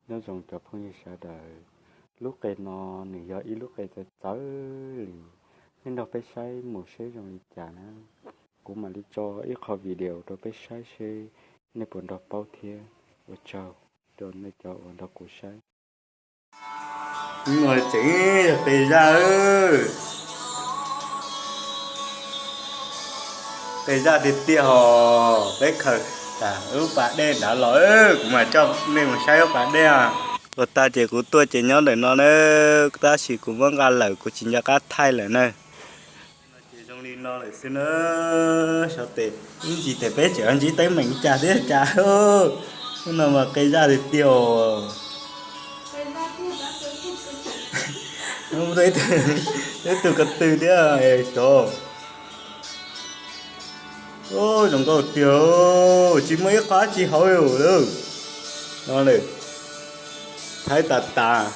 Nyob zoo cov phooj ywg sawv daws, lub qe no nws yog ib lub qe txawv txawv li, nej nrog peb saib mus seb zoo li cas na. Kuv mam li tso ib qho video rau peb saib seb nej puas nrog paub thiab. Ua tsaug rau nej cov uas nrog kuv saib. Tseem yog qe zaj, qe zaj tiag tiag hos. Peb khaws tas lub pas dej nrad los, kuv mam coj nej mus saib lub pas dej. Ua tag ces kuv tuaj ces nyob ntawm no na, tab sis kuv muab nqa lawm, kuv tsis nco qab thaij lawm na. Ces zoo li no lawm xwb na. Xyov tes ib ntsis tes peb tseem ntsib teeb meem cas thiab cas. Hnub no mas qe zaj tiag tiag os. Ib tug ko tw thiab xyov. Zoo nkauj tiag, tsis muaj ib qho dab tsi hauv li lawm. No lawm, thaij tas tas.